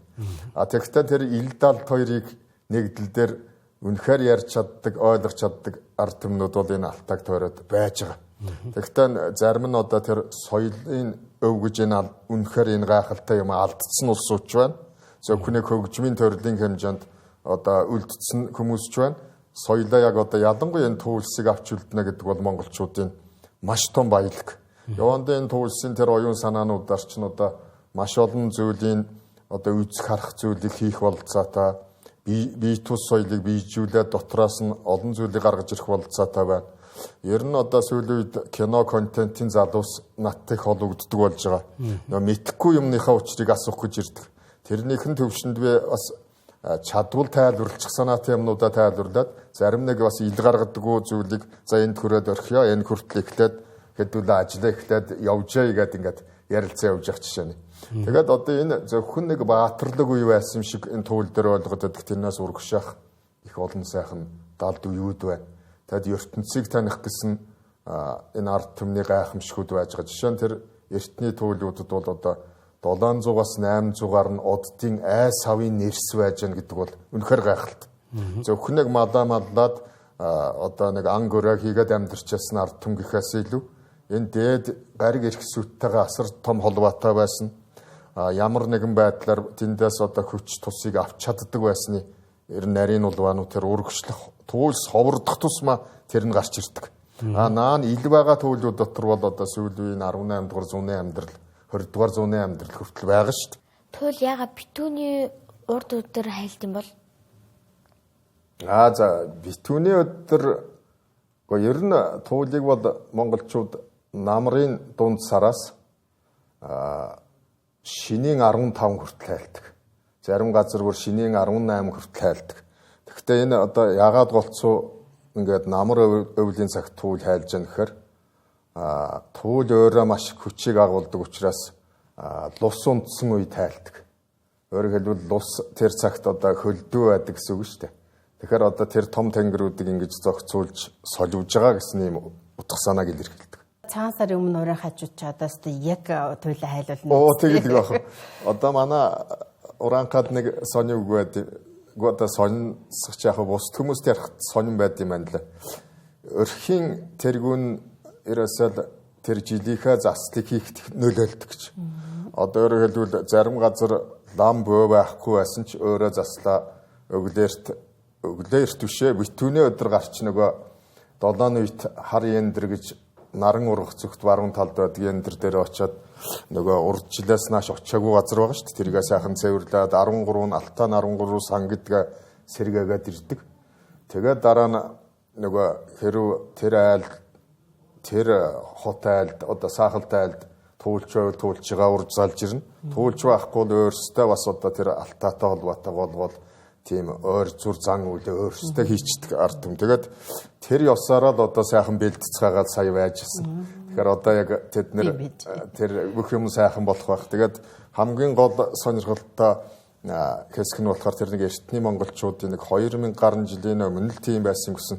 А тэгэхдээ тэр ил далд хоёрыг нэгдэл дээр үнэхээр ярьж чаддаг, ойлгож чаддаг ард түмнүүд бол энэ алтайг тойроод байж байгаа. Тэгэхдээ зарим нь одоо тэр соёлын өв гэж энэ үнэхээр энэ гайхалтай юм алдсан улсууч байна. Зөвхөн хөгжмийн төрлийн хэмжээнд одоо үлдсэн хүмүүс ч байна. Соёлоо яг одоо ялангуяа энэ туулсыг авч үлднэ гэдэг бол монголчуудын маш том баялаг. Явандаа энэ туулсын тэр оюун санаануудаар ч н одоо маш олон зүйлийн одоо үзэх харах зүйлийг хийх бололцоотой, бие тус соёлыг биежүүлээд дотроос нь олон зүйлийг гаргаж ирэх бололцоотой байна. Ер нь одоо сүүлийн үед кино контентын залуус надтай их холбогддог болж байгаа. Нөгөө мэдхгүй юмныхаа учрыг асуух гэж ирдэг. Тэрнийх нь төвшөнд би бас чадвал тайлбарлах санаатай юмнуудаа тайлбарлаад зарим нэг бас ил гаргадаггүй зүйлийг за энд хүрээд орхиё, энэ хүртэл эхлээд хэдүүлээ ажиллаа эхлээд явжээ гэдэг ингээд ярилцаа явж явах жишээ нь. Тэгээд одоо энэ зөвхөн нэг баатарлаг үе байсан шиг энэ туул дээр ойлгоод байдаг тэрнээс урагшаах их олон сайхан далд үеуд байна. Тэгэд ертөнцийг таних гэсэн энэ ард түмний гайхамшигуд байж байгаа. Жишээ нь тэр эртний туйлуудад бол одоо 700-аас 800-аар нь оддын айс хавын нэрс байж гэн гэдэг бол үнэхээр гайхалтай. Зөвхөн нэг малаа маллаад одоо нэг ан гөрөө хийгээд амьдарчээсэн ард түмэн гэхээс илүү энэ дээд гариг эрх сүттэйгээ асар том холбоотой байсан. Ямар нэгэн байдлаар тэндээс одоо хүч тусыг авч чаддаг байсны ер нь нарийн улваануу тэр урагшлах туулс ховордох тусмаа тэр нь гарч ирдэг. А наа нь ил байгаа туйлууд дотор бол одоо сүүлийн үеийн 18 дугаар зууны амьдрал, 20 дугаар зууны амьдрал хүртэл байгаа шүү дээ. Туйл яга битүүний урд өдөр хайлт юм бол? Аа за битүүний өдөр Гэхдээ ер нь туйлыг бол монголчууд намрын дунд сараас шинийн 15 хүртэл хайлдаг. Зарим газар бүр шинийн 18 хүртэл хайлдаг. Тэгэхдээ энэ одоо ягаад голцоо ингээд намар өвлийн цагт туул хайлж яах гэхээр туул өөрөө маш их хүчийг агуулдаг учраас лус унтсан үед хайлдаг. Өөрөөр хэлбэл лус тэр цагт одоо хөлдөө байдаг гэсэн үг шүү дээ. Тэгэхээр одоо тэр том тэнгэрүүдийг ингэж зохицуулж соливж байгаа гэсэн юм утга санааг илэрхийлдэг. Цагаан сарын өмнө уран хажууд ч одоо өстой яг туйлаа хайлуулна. Оо тэгэл байх. Одоо манай ураанхад нэг сони үг байд. Одоо соньсох яг бус хүмүүст ярих сонин байд юм байна л. Өрхийн тэргүүн ерөөсөө л тэр жилийнхээ заслыг хийх нөлөөлдөг гэж. Одоо өөрөөр хэлбэл зарим газар лам бөө байхгүй байсан ч өөрөө заслаа өглөөрт бишээ битүүнээ өдөр гарч нөгөө долоон үед хар ендэр гэж наран ургах зүгт баруун талд байдаг ендэр дээр очиод нөгөө урд жилээс нааш очиагүй газар байгаа шүү дээ. Тэргээ сайхан цэвэрлээд 13 нь алтан 13 сан гэдгээ сэргээгээд ирдэг. Тэгээд дараа нь нөгөө хэрв тэр айл тэр хот айлд одоо саахалтай айлд туулч байвал туулчгаа урж залж ирнэ. Туулч байхгүй бол өөрсдөө бас одоо тэр алтаатай холбоотой гол тийм ойр зүр зан үйлээ өөрсдөө хийчдэг ард түм. Тэгээд тэр ёсороо л одоо сайхан бэлтцгээгээд сая байжсэн. Тэгэхээр одоо яг тэд нэр тэр бүх юм сайхан болох байх. Тэгээд хамгийн гол сонирхолтой хэсэг нь болохоор тэр нэг эртний монголчуудын нэг 2000 гаруй жилийн өмнө л тийм байсан гэсэн.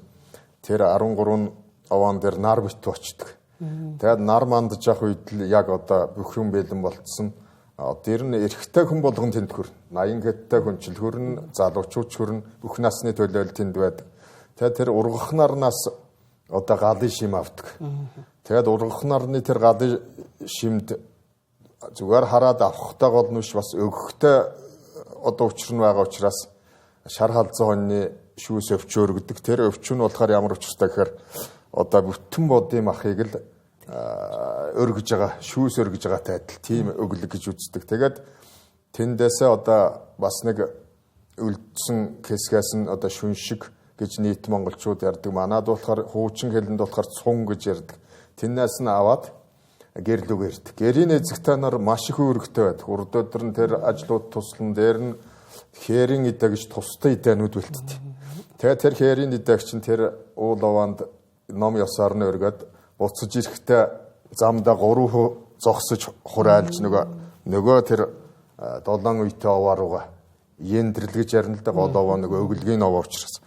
Тэр 13 овоон дээр нар битүү очдөг. Тэгээд нар мандж явах үед л яг одоо бүх юм бэлэн болцсон. Тэр нь эрэгтэй хүн болгон тэнд хүрнэ. 80 гэдтэй хүн чил хүрнэ, залуучууд хүрнэ, бүх насны төлөөл тэнд байдаг. Тэгээд тэр ургах нарнаас одоо галын шим авдаг. Тэгээд ургах нарны тэр галын шимд зүгээр хараад авахтай гол нь биш бас өгөхтэй одоо учир нь байгаа учраас шар халзан хоньны шүүс өвчөөр гэдэг. Тэр өвчин нь болохоор ямар учиртай гэхээр одоо бүтэн бодын махыг л өргөж байгаа, шүүс өргөж байгаатай адил тийм өглөг гэж үздэг. Тэгээд тэндээсээ одоо бас нэг үлдсэн хэсгээс нь одоо шүншиг гэж нийт монголчууд ярьдаг. Манад болохоор хуучин хэлэнд болохоор цун гэж ярьдаг. Тэнээс нь аваад гэрлүүг ирдэг. Гэрийн эзэгтэй нар маш их үүрэгтэй байдаг. Урд өдөр нь тэр ажлууд туслан дээр нь хээрийн идэ гэж тустай идээнүүд бэлтдэг. Тэгээд тэр хээрийн идэг чинь тэр уул овонд ном ёсоор нь өргөд буцаж ирэхдээ замдаа 3 зогсож хураалж нөгөө тэр долоон үетэй овоо руугаа ендрэл гэж ярина л да, гол овоо нөгөө өглөгийн овоо учраас.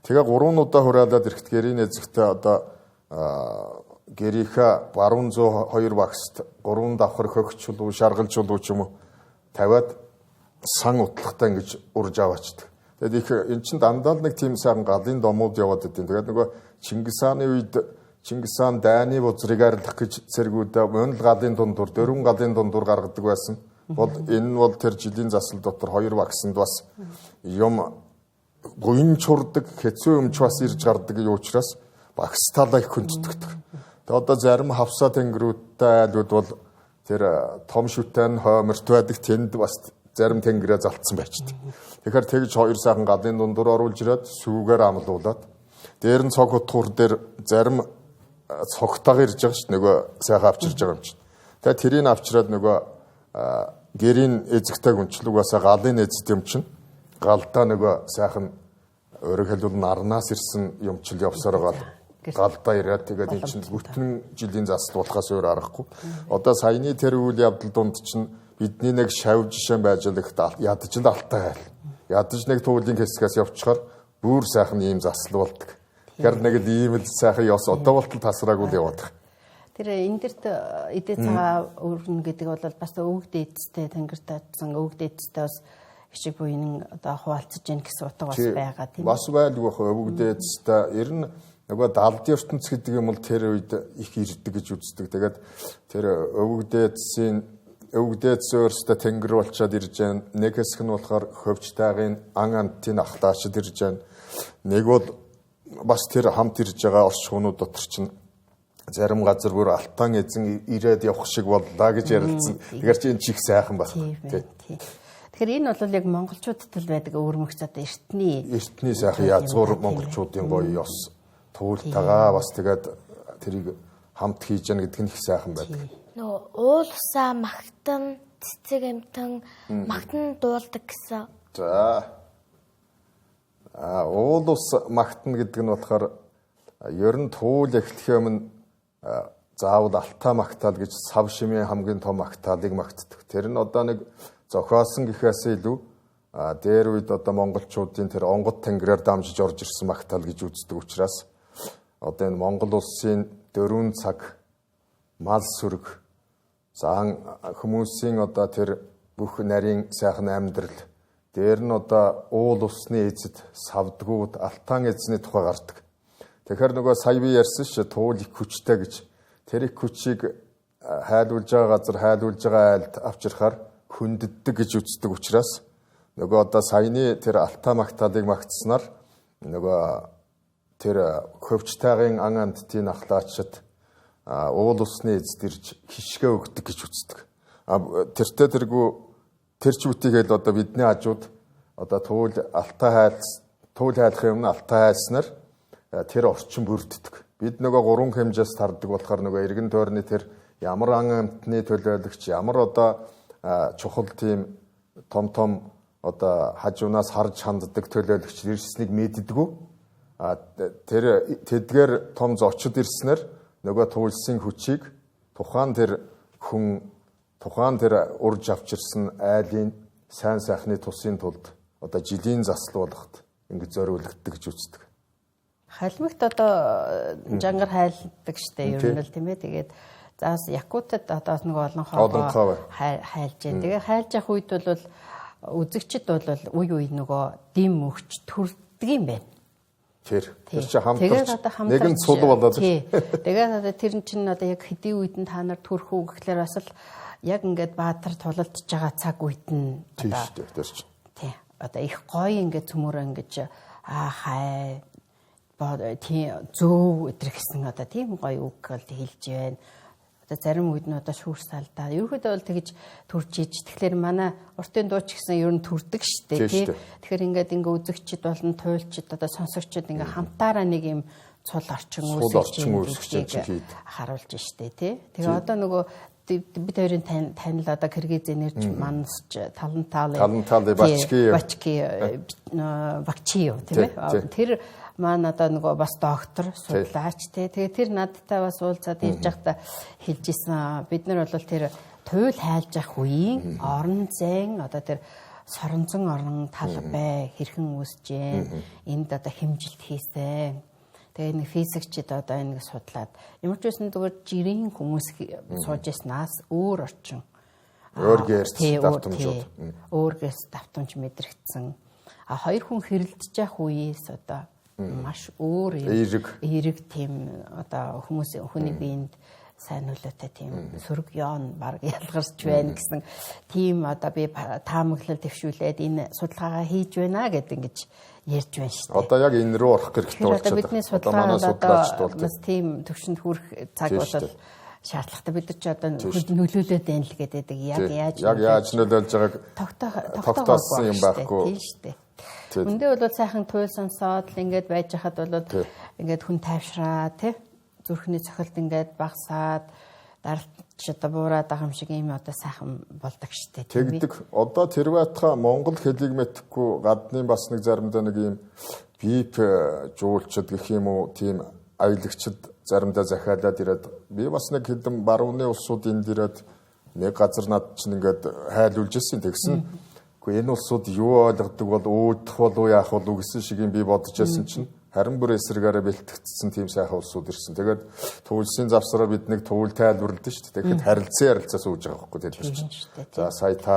Тэгээ 3 удаа хураалаад ирэхэд гэрийн эзэгтэй одоо гэрийнхээ баруун зүү 2 багст 3 давхар хөгч чулуу шаргалж чулуу ч юм уу тавиад сан утлахтаа ингэж урж аваачдаг. Тэгээд их эн чин дандаа л нэг тийм сайхан галын домууд яваад идэв. Тэгээд нөгөө Чингис хааны үед Чингис хаан дайны бузрыг арилгах гэж цэргүүдээ мөн л галын дундуур 4 галын дундуур гаргадаг байсан. Бол энэ нь бол тэр жилийн засал дотор 2 багсанд бас юм гуйн чурдаг, хэцүү юмч бас ирж гардаг юм учраас багс талаа их хүндэтгэдэг. Тэгээд одоо зарим хавсаа тэнгэрүүдтэй айлууд бол тэр том шүтэн хойморт байдаг, тэнд бас зарим тэнгэрээ залтсан байчдаг. Тэгэхээр тэгж хоёр сайхан галын дундуур оруулж ирээд сүүгээр амлуулад дээр нь цог утгуур дээр зарим цогтойгоо ирж байгаа шүү, нөгөө сайхан авчирж байгаа юм чинь. Тэгээд тэрийг авчираад нөгөө гэрийн эзэгтэй гүнчлэг бас галын эзэд юм чинь галдаа нөгөө сайхан өөрөөр хэлбэл нарнаас ирсэн юмчил явсаар гал галдаа ирээд тэгээд эн чинь бүтэн жилийн засал болохоос өөр аргагүй. Одоо саяны тэр үйл явдал дунд чинь бидний нэг шав жишээ байж л ихт ядаж л алтай хайл. Ядаж нэг туулийн хэсгээс явчихаар бүр сайхан ийм засал болдог. Тэгэхээр нэг л ийм л сайхан ёс одоо болтол тасраагүй л яваад байгаа. Тэр энэ дэрт эдээ цагаа өрнө гэдэг бол бас өвөг дээдстэй тэнгэрт очсон өвөг дээдстэй бас ишиг буйн одоо хуваалцаж гин гэсэн утга бас байгаа тийм. Бас байлгүй бах өвөг дээдстэй ер нь нөгөө далд ертөнц гэдэг юм бол тэр үед их ирдэг гэж үздэг. Тэгээд тэр өвөг дээдсийн өвөг дээдс өөрсдөө тэнгэр болчоод ирж байна. Нэг хэсэг нь болохоор хөвчтайгийн ан антын ахлаашид ирж байна. Нэг бол бас тэр хамт ирж байгаа орчхуунууд дотор чинь зарим газар бүр алтан эзэн ирээд явах шиг боллаа гэж ярилцсан. Тэгэхээр чи энэ чих сайхан байх. Тэгэхээр энэ бол яг монголчуудад л байдаг өвөрмөгц одоо эртний сайхан язгуур монголчуудын гоё ёс. Туйлтайгаа бас тэгээд тэрийг хамт хийж яана гэдэг нь их сайхан байдаг. Нөгөө уул усаа магтан, цэцэг амтан магтан дуулдаг гэсэн. За. Уул ус магтана гэдэг нь болохоор ер нь туул эхлэхийн өмнө заавал алтаа магтаал гэж сав шимийн хамгийн том магтаалыг магтдаг. Тэр нь одоо нэг зохиосон гэхээс илүү дээр үед одоо монголчуудын тэр онгод тэнгэрээр дамжиж орж ирсэн магтаал гэж үздэг учраас одоо энэ Монгол улсын 4 цаг мал сүрэг заан хүмүүсийн одоо тэр бүх нарийн сайхан амьдрал дээр нь одоо уул усны эзэд савдгууд алтаан эзний тухай гардаг. Тэгэхээр нөгөө сая би ярьсан ш туул их хүчтэй гэж. Тэр их хүчийг хайлуулж байгаа газар хайлуулж байгаа айлд авчирхаар хүндддэг гэж үздэг учраас нөгөө одоо саяны тэр алтаа магтаалыг магтснаар нөгөө тэр хөвчтайгийн ан антын ахлаачид уул усны эзэд ирж хишгэ өгдөг гэж үздэг. Тэртээ тэргүй тэр ч үтийгээл одоо бидний хажууд одоо туул алтаа хайлс туул хайлахын өмнө алтаа хайлснаар тэр орчин бүрддэг. Бид нөгөө гурван хэмжээс тардаг болохоор нөгөө эргэн тойрны тэр ямар ан амтны төлөөлөгч ямар одоо чухал тийм том том одоо хажуунаас харж ханддаг төлөөлөгч ирснийг мэддэггүй. Тэр тэдгээр том зочид ирснээр нөгөө туйлсын хүчийг тухайн тэр хүн тухайн тэр урж авчирсан айлын сайн сайхны тусын тулд одоо жилийн засал болгоход ингэж зориулагддаг гэж үздэг. Халимагт одоо жангар хайлдаг штэ ер нь л тийм ээ. Тэгээд заас Якутад одоо нөгөө олон хайлж जैन. Тэгээ хайлж явах үед бол үзэгчд бол үе үе нөгөө дэм өгч төрдөг юм байна. Тэр чинь хамтарч нэгэн цул болоод. Тэгээд одоо тэр чинь одоо яг хэдийн үед нь та нар төрөх үү гэхлээр бас л яг ингээд баатар тулалдж байгаа цаг үед нь одоо тэр чинь. Тий. Одоо их гоё ингээд цөмөрөө ингэж хай тий зөөв өдр гэсэн одоо тийм гоё үг бол хэлж байна. Одоо зарим үед нь одоо шүүр салдаа. Ерөнхийдөө бол тэгж төрж иж. Тэгэхээр манай уртын дууч гэсэн ер нь төрдөг штэ тий. Тэгэхээр ингээд ингээ үзэгчд болон туйлчд одоо сонсогчд ингээ хамтаараа нэг юм цул орчин үүсгэж харуулж штэ тий. Тэгээ одоо нөгөө бид хоёрын танил одоо Киргиз нэрч мансч Талантали Бачки тийм ээ. Тэр маань одоо нөгөө бас доктор судлаач тий. Тэгээ тэр надтай бас уулзаад ирж байхдаа хэлж исэн. Бид нар бол тэр туйл хайлж явах үеийн орон зайн одоо тэр соронзон орон талбай хэрхэн үүсэж гэн энд одоо хэмжилт хийсэн. Тэгээ нэг физикчид одоо энийг судлаад ямар ч байсан зүгээр жирийн хүмүүс сууж яснаас өөр орчин өөр гэрс давтамжууд өөр гэрс давтамж мэдрэгдсэн. А хоёр хүн хэрэлдэж явах үеэс одоо маш өөр эерэг тийм одоо хүмүүс хүний биед сайн нөлөөтэй тийм сөрөг ёон баг ялгарч байна гэсэн тийм одоо би таамаглал дэвшүүлээд энэ судалгаагаа хийж байна гэдэг ингэж ярьж байна шүү дээ. Одоо яг энэ рүү орох хэрэгтэй болчиход. Бидний судалгаа одоо бас тийм төвшөнд хүрэх цаг бол шаардлагатай. Бид нар ч одоо нөлөөлөөд байна л гэдэг. Яг яаж нөлөөлж байгааг тогтоосон юм байхгүй. Тийм шүү дээ. Үндэ бол сайхан туйл сонсоод л ингээд байж хахад бол ингээд хүн тайвшраа тий зүрхний цохилт ингээд багасаад даралт одоо буураад байгаа юм шиг ийм одоо сайхан болдог штэ. Тэгдэг. Одоо тэр байтга монгол хэлийг мэдэхгүй гадны бас нэг заримдаа нэг ийм бип жуулчд гэх юм уу тийм аялагчд заримдаа захиалаад ирээд би бас нэг хэдэн барууны улсууд энд ирээд нэг газар над чинь ингээд хайлуулж ирсэн. Тэгсэн үгүй энэ улсууд юу ойлгодог бол үүдэх болов яах болов гэсэн шиг юм би бодож байсан чинь харин бүр эсрэгээрээ бэлтгэгдсэн тийм сайхан улсууд ирсэн. Тэгээд туйлсын завсраар бид нэг туйл тайлбарлалт шүү дээ. Тэгэхэд харилцан ярилцаа сууж байгаа байхгүй тэр чинь. За сая та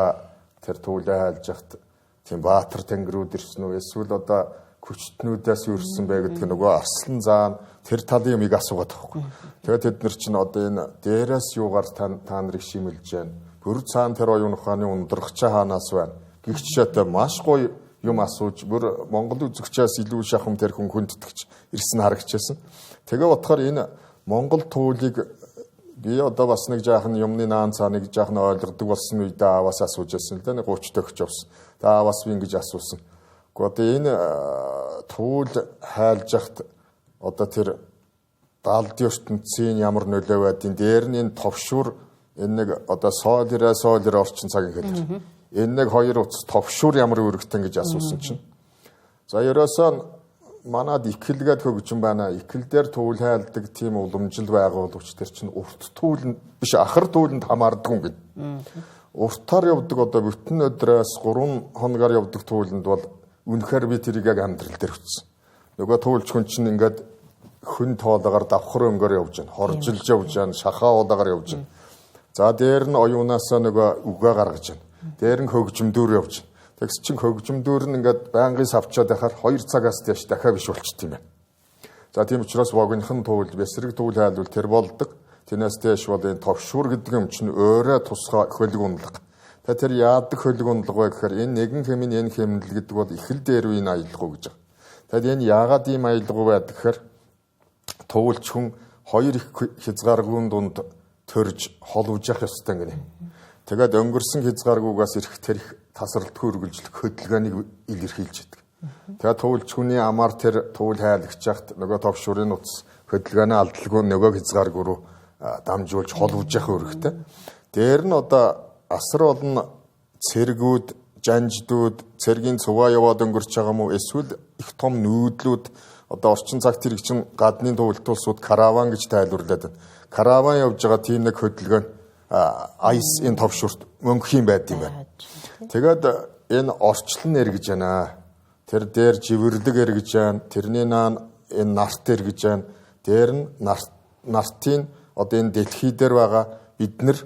тэр туйлаа хайлж яхад тийм баатар тэнгэрүүд ирсэн үү? Эсвэл одоо хүчтнүүдээс юу ирсэн бэ гэдэг нөгөө арслан заан тэр талын юмыг асуугаад байгаа байхгүй. Тэгээд тэд нар чинь одоо энэ дээрээс юугаар та нарыг шимэлж байна. Бүр цаана тэр оюун ухааны ундрахчаа хаанаас байна. Гэх жишээтэй маш гоё юм асууж бүр Монгол үзэгчээс илүү шахам тэр хүн хүндэтгэж ирсэн харагчээсэн. Тэгээ бодохоор энэ Монгол туйлыг би одоо бас нэг жаахан юмны наан цааныг жаахан ойлгодог болсон үедээ ааваас асууж байсан л да. Нэг 30 төгч явсан. Тэгээ ааваас би ингэж асуусан. Гэхдээ одоо энэ туул хайлж яхад одоо тэр далд ертөнцийн ямар нөлөө байдیں۔ Дээр нь энэ товшуур энэ нэг одоо соолираа соолираа орчин цагийн хэлээр. Энэ нэг хоёр утас товшуур ямар үүрэгтэй гэж асуусан чинь. За ерөөсөө манад ихэлгээд хөгжин байна. Ихэл дээр түүл хайлдаг тийм уламжил байгаа боловч тэр чинь урт түүл биш ахар түүлэнд хамаардаггүй гэн. Уртаар явдаг одоо бүтэн өдрөөс 3 хоногоор явдаг түүлэнд бол үнэхээр би тэрийг яг амьдрал дээр хүчсэн. Нөгөө туулч хүн чинь ингээд хүн тоолоогоор давхар өнгөөр явж байна. Хоржилж явж байна, шахаа уулаагаар явж байна. За дээр нь оюунаасаа нөгөө үгээ гаргаж байна. Дээр нь хөгжмдүүр явж байна. Тэгс чин хөгжмдүүр нь ингээд байнгын савчаад байхаар 2 цагаас дээш дахиад биш болчт юм байна. За тийм учраас богинохон туул, бэсрэг туул хайлвал тэр болдог. Тэрнээс дээш бол энэ товшуур гэдэг юм чинь өөрөө тусгай хөлөг унлага. Та тэр яадаг хөлөг унлага вэ гэхээр энэ нэгэн хэмнэн энэ хэмнэл гэдэг бол ихэл дээр үеийн аялгау гэж байгаа. Тэгэд энэ яагаад ийм аялгау байдаг гэхээр туулч хүн хоёр их хязгааргүйн дунд төрж холвжих ёстой гинэ. Тэгээд өнгөрсөн хязгааргүйгээс ирэх тэр их тасралтгүй үргэлжлэх хөдөлгөөнийг илэрхийлж байдаг. Тэгээд туулч хүний амар тэр туул хайлагч яхад нөгөө товшуурын нутас хөдөлгөөний алдалгүй нөгөө хязгааргүй рүү дамжуулж холвжих үүрэгтэй. Дээр нь одоо асар олон цэргүүд, жанждууд, цэргийн цугаа яваад өнгөрч байгаа мó эсвэл их том нүүдлүүд одоо орчин цагт хэрэг чинь гадны туулт улсууд караван гэж тайлбарлаад байна. Караван явж байгаа тийм нэг хөдөлгөөн айс энэ товшуурт мөнгөх юм байд юм байна. Тэгээд энэ орчлон эргэж байна. Тэр дээр живэрлэг эргэж байна. Тэрний наан энэ нарт эргэж байна. Дээр нь нартын одоо энэ дэлхий дээр байгаа бид нар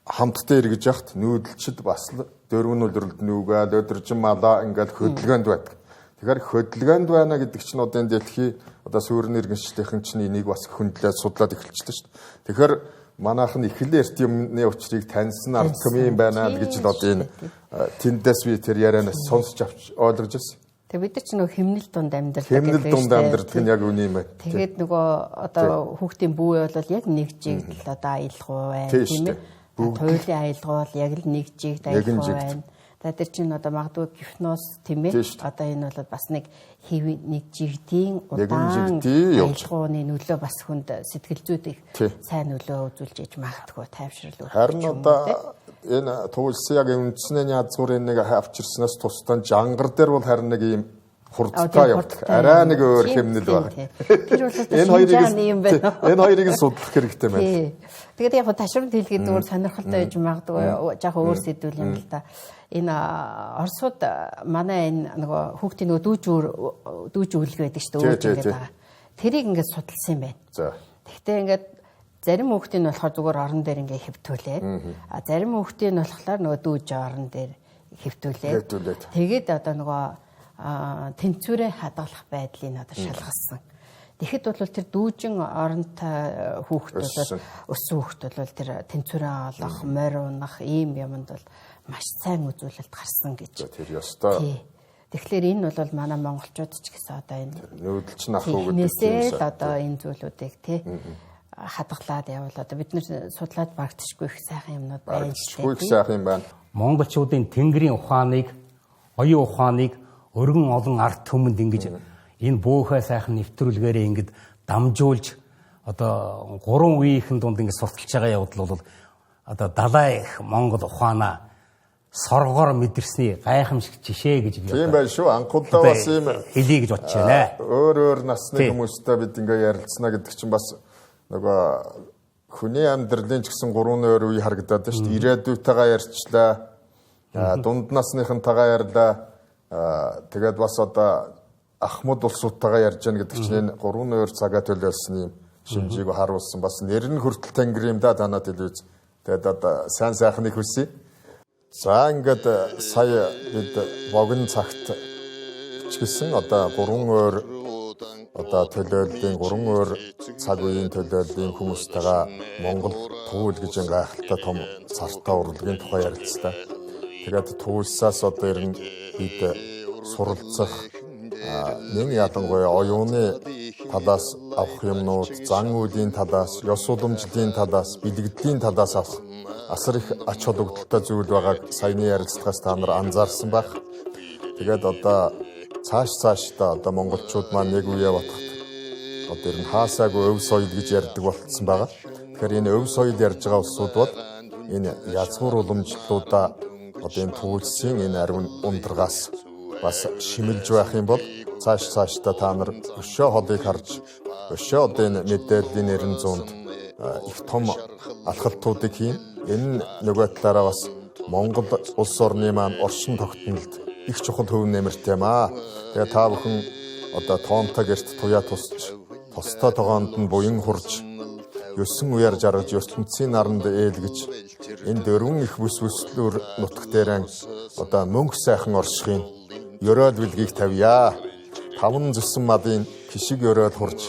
хамтдаа эргэж яхад нүүдэлчд бас л дөрвөн үлрэлд нүгээл өдөржин малаа ингээл хөдөлгөөнд байдаг. Тэгэхээр хөдөлгөөнд байна гэдэг чинь одоо энэ дэлхий одоо суурин иргэншлийнхэн чинь энийг бас хөндлөөд судлаад эхэлчихлээ шүү дээ. Тэгэхээр манайх нь ихэл эрт юмны учрыг таньсан ард түмэн юм байна л гэж л одоо энэ тэндээс би тэр ярианаас сонсч авч ойлгож байсан. Тэг бид нар ч нөгөө химнэл дунд амьдардаг. Химнэл дунд амьдардаг нь яг үний юм байна. Тэгээд нөгөө одоо хүүхдийн бүү бол яг нэг жигдэл одоо аялгау байна тийм ээ. Туйлын аялгау бол яг л нэг жигд аялгау байна. За тэр чинь одоо магадгүй гипноз тийм ээ. Одоо энэ бол бас нэг хэв нэг жигдийн удаан аялгауны нөлөө бас хүнд сэтгэл зүйд их сайн нөлөө үзүүлж иж магадгүй тайвшрал өгөх. Харин одоо энэ туулсан яг үндснээ язгуурын нэг авчирснаас тусдаа жангар дээр бол харин нэг ийм хурдтай явдаг. Арай нэг өөр хэмнэл байна. Тэр бол энэ хоёрыг юм байна. Энэ хоёрыг судлах хэрэгтэй байна. Тэгээд яг ташрамт хэлгээд зүгээр сонирхолтой байж магадгүй жаахан өөр сэдвэл юм л да. Энэ Оросууд манай энэ нөгөө хүүхдийн нөгөө дүүж өвлөг байдаг шүү дээ. Өвж ингээд байгаа. Тэрийг ингээд судалсан юм байна. За. Гэхдээ ингээд зарим хүүхдийн нь болохоор зүгээр орон дээр ингээд хэвтүүлээд а зарим хүүхдийн нь болохоор нөгөө дүүж орон дээр хэвтүүлээд тэгээд одоо нөгөө тэнцвэрээ хадгалах байдлыг одоо шалгасан. Тэгэхэд бол тэр дүүжин оронтой хүүхэд бол өссөн хүүхэд бол тэр тэнцвэрээ олох, морь унах ийм юмд бол маш сайн үзүүлэлт гарсан гэж. Тэр ёстой. Тэгэхээр энэ бол манай монголчууд ч гэсэн одоо энэ нүүдэлч нах уу гэдэг тийм одоо энэ зүйлүүдийг тий хадгалаад явбал одоо бид нэр судлаад багтшгүй их сайхан юмнууд байна шүү дээ. Их сайхан юм байна. Монголчуудын тэнгэрийн ухааныг, оюун ухааныг өргөн олон ард түмэнд ингэж энэ бөөхөө сайхан нэвтрүүлгээрээ ингэж дамжуулж одоо гурван үеийнхэн дунд ингэж сурталж байгаа явдал бол одоо далай их Монгол ухаанаа соргоор мэдэрсний гайхамшиг жишээ гэж би тийм байх шүү. Анхудаа бас ийм хэлье гэж бодож байна. Өөр өөр насны хүмүүстэй бид ингээ ярилцсана гэдэг чинь бас нөгөө хүний амьдралын ч гэсэн гурван өөр үе харагдаад байна шүү дээ. Ирээдүйтэйгээ ярьчлаа. Дунд насныхантайгаа ярьлаа. Тэгээд бас одоо ахмад улсуудтайгаа ярьж яана гэдэг чинь энэ гурван өөр цагаа төлөөлсөн юм шимжийг харуулсан бас нэр нь хүртэл тэнгэр юм да танаа телевиз. Тэгээд одоо сайн сайхныг хүсье. За ингээд сая бид богино цагт ч гэсэн одоо гурван өөр одоо төлөөллийн гурван өөр цаг үеийн төлөөллийн хүмүүстэйгээ Монгол туул гэж гайхалтай том цартай урлагийн тухай ярилцлаа. Тэгээд туулсаас одоо ер нь бид суралцах нэн ялангуяа оюуны талаас авах юмнууд, зан үйлийн талаас, ёс уламжлалын талаас, бэлгэдлийн талаас авах асар их ач холбогдолтой зүйл байгааг саяны ярилцлагаас та нар анзаарсан байх. Тэгээд одоо цааш цаашдаа одоо монголчууд маань нэг үе бодоход Одоо ер нь хаасаагүй өв соёл гэж ярьдаг болцсон байгаа. Тэгэхээр энэ өв соёл ярьж байгаа улсууд бол энэ язгуур уламжлалуудаа одоо энэ туйлсын энэ ариун ундрагаас бас шимэлж байх юм бол цааш цаашдаа та нар өшөө холыг харж, өшөө одоо энэ мэдээллийн нэрэн зуунд их том алхалтуудыг хийн. Энэ нь нөгөө талаараа бас Монгол улс орны маань оршин тогтнолд их чухал хөв нэмэртэй юм аа. Тэгээ та бүхэн одоо тоонтой гэрт туяа тусч, тостой тогоонд нь буян хурж, 9 үеэр жаргаж, ертөнцийн наранд ээлгэж, энэ дөрвөн их бүс бүслүүр нутг дээрэн одоо мөнх сайхан оршихын ёроол бэлгийг тавья. Таван зүсэн малын хишиг ёроол хурж,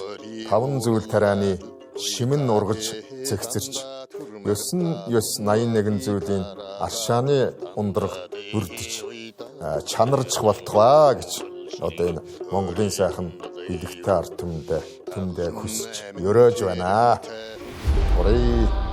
таван зүйл тарааны шимэн ургаж цэгцэрч, 9 9 81 зүйлийн аршааны ундраг бүрдэж чанарчих болтугай гэж одоо энэ Монголын сайхан бэлэгтэй ард түмэндээ хүсэж ёроож байна. Урий.